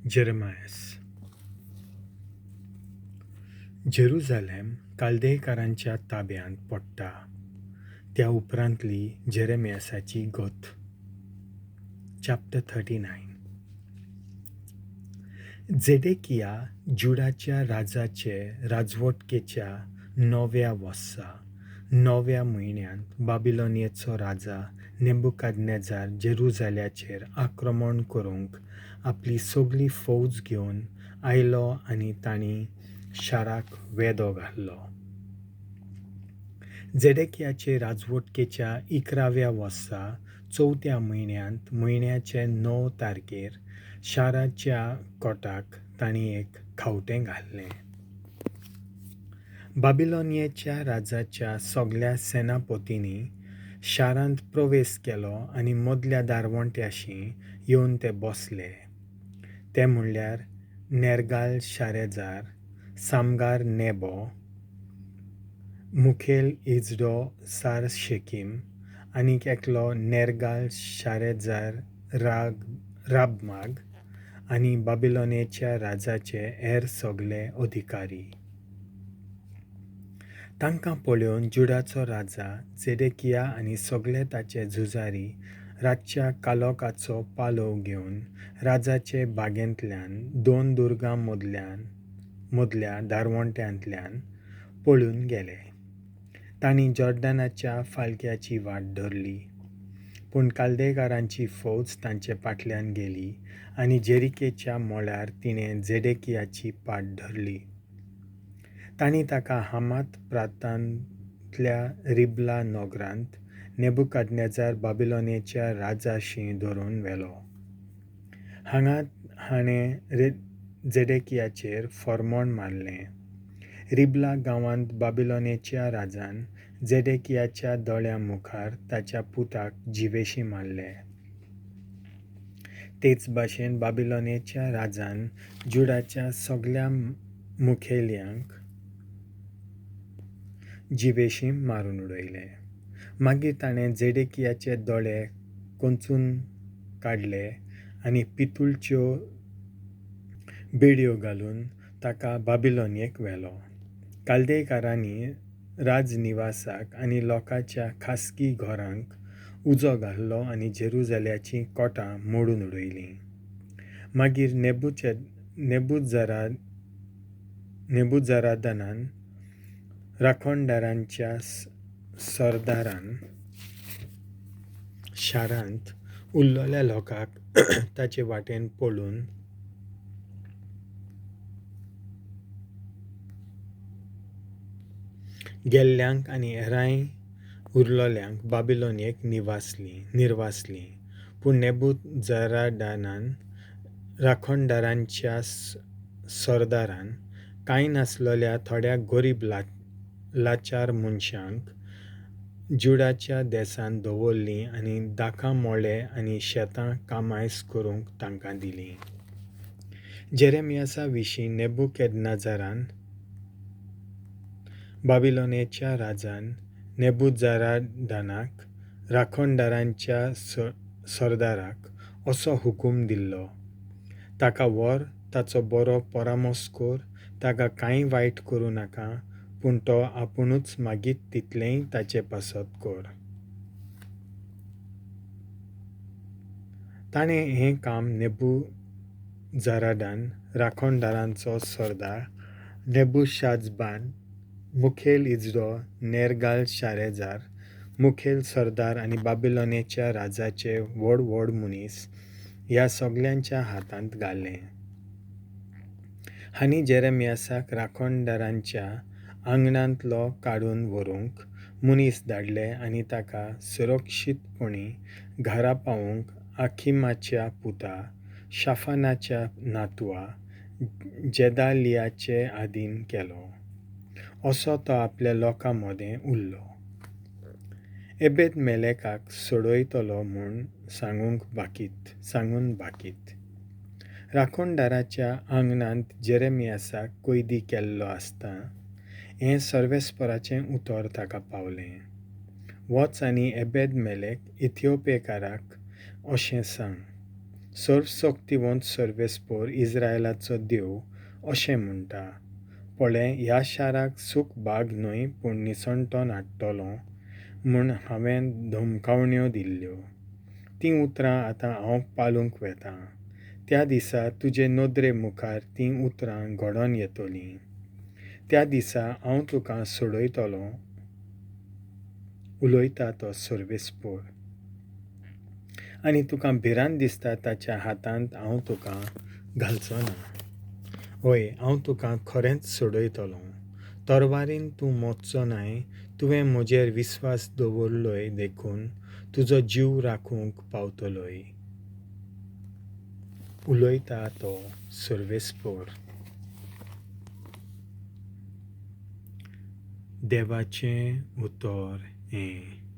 जेरेमायस. जेरुजालेम काल्देयकारांच्या ताब्यांत पडटा त्या उपरांतली जेरेमियासाची गत. Chapter 39. Zedekiah जुडाच्या राजाचे राजवटकेच्या 9व्या वर्सा 9व्या म्हयन्यांत बाबिलोनियेचो राजा नेबुकादनेजार जेरुजाल्याचेर आक्रमण करूंक आपली सगली फौज घेवन आयलो आनी तांणी शाराक वेदो घालो. जेडेकियाचे राजवटकेच्या 11व्या वर्सा 4थ्या म्हयन्यांत म्हयन्याचे 9 तारखेर शाराच्या कोटाक तांणी एक खावटें घाल्लें. बाबिलोनियेच्या राजाच्या सगल्या सेनापतींनी शारांत प्रवेश केलो आनी मदल्या दारवंट्याशी येवन ते बसले. ते म्हणल्यार नेरगाल शारेजार, सामगार नेबो, मुखेल इजडो सार शेकीम आनीक एकलो नेरगाल शारेजार राबमाग आनी बाबिलोनेच्या राजाचे हेर सगले अधिकारी. तांकां पळोवन जुडाचो राजा जेडेकिया आनी सगले ताचे झुजारी रातच्या कालोकाचो पालव घेवन राजाचे बागेंतल्यान 2 दुर्गां मदल्या दारवंट्यांतल्यान पळून गेले. तांणी जॉर्डनाच्या फालक्याची वाट धरली, पूण काल्देकारांची फौज तांचे फाटल्यान गेली आनी जेरिकेच्या मोळ्यार तिणें जेडेकियाची पाट धरली. तांणी ताका हामात प्रांतांतल्या रिबला नगरांत नेबुकादनेजार बाबिलोनेच्या राजाशी धरून व्हेलो. हांगा हाणें जेडेकियाचेर फॉर्मोण मारलें. रिबला गांवांत बाबिलोनेच्या राजान जेडेकियाच्या दोळ्यां मुखार ताच्या पुताक जिवेशी मारले. तेच भाशेन बाबिलोनेच्या राजान जुडाच्या सगल्या मुखेल्यांक जिवेशी मारून उडयले. मागीर ताणें जेडेकियाचे दोळे कोंचून काडले आनी पितुळच्यो बेडयो घालून ताका बाबिलोनियेक व्हेलो. काल्देयकारांनी राजनिवासाक आनी लोकांच्या खासगी घरांक उजो घालो आनी जेरुजाल्याचीं कोटां मोडून उडयलीं. मागीर नेबुजरादानान राखणदारांच्या सरदारान शारांत उरलेल्या लोकांक ताचे वाटेन पळून गेल्ल्यांक आनी हेरांय उरलेल्यांक बाबिलोनियेक निर्वासलीं. पूण नेबुजरादानान राखणदारांच्या सरदारान कांय नासलेल्या थोड्या गरीब लाचार मनशांक जुडाच्या देसांत दवरलीं आनी दाकां मोळे आनी शेतां कामायस करूंक तांकां दिलीं. जेरेमियासा विशीं नेबुकेदनाजारान बाबिलोनेच्या राजान नेबुजरादानाक राखणदारांच्या सरदाराक असो हुकूम दिल्लो, ताका व्हर, ताचो बरो परामर्स कर, ताका कांय वायट करूं नाका, पूण तो आपुणूच मागीर तितलेंय ताचे पासत कर. ताणें हें काम नेबुजरादान राखणदारांचो सरदार नेबुशाजबान, मुखेल इजडो नेरगाल शारेजार, मुखेल सरदार आनी बाबिलोनेच्या राजाचे व्हड व्हड मनीस ह्या सगल्यांच्या हातांत घालें. हांणी जेरेमियासाक राखणदारांच्या आंगणांतलो काडून व्हरूंक मनीस धाडले आनी ताका सुरक्षीतपणी घरा पावोवंक आखिमाच्या पुता शाफानाच्या नातवा जेदालियाचे आदीन केलो. असो तो आपल्या लोकां मदें उरलो. एबेद मेलेकाक सोडयतलो म्हूण सांगून बाकीत. राखणदाराच्या आंगणांत जेरेमियासाक कैदी केल्लो आसता हें सर्वेस्पराचें उतर ताका पावलें. वच आनी एबेद मेलेक इथिओपेकाराक अशें सांग, सर्वशक्तिवंत सर्वेस्पोर इज्रायलाचो देव अशें म्हणटा, पळे, ह्या शाराक सूख भाग न्हय पूण निसणटण हाडटलों म्हूण हांवें धमकावण्यो दिल्ल्यो. तीं उतरां आतां हांव पाळूंक वेतां. त्या दिसा तुजे नदरे मुखार तीं उतरां घडोन येतलीं. त्या दिसा हांव तुका सोडयतलों, उलयता तो सर्वेस्पोर. आनी तुका भिरांत दिसता ताच्या हातांत हांव तुका घालचो ना. हय, हांव तुका खरेंच सोडयतलों. तरवारीन तूं मरचो नाय. तुवें म्हजेर विस्वास दवरलोय देखून तुजो जीव राखूंक पावतलोय, उलयता तो सर्वेस्पोर. देवाचें उतर हें.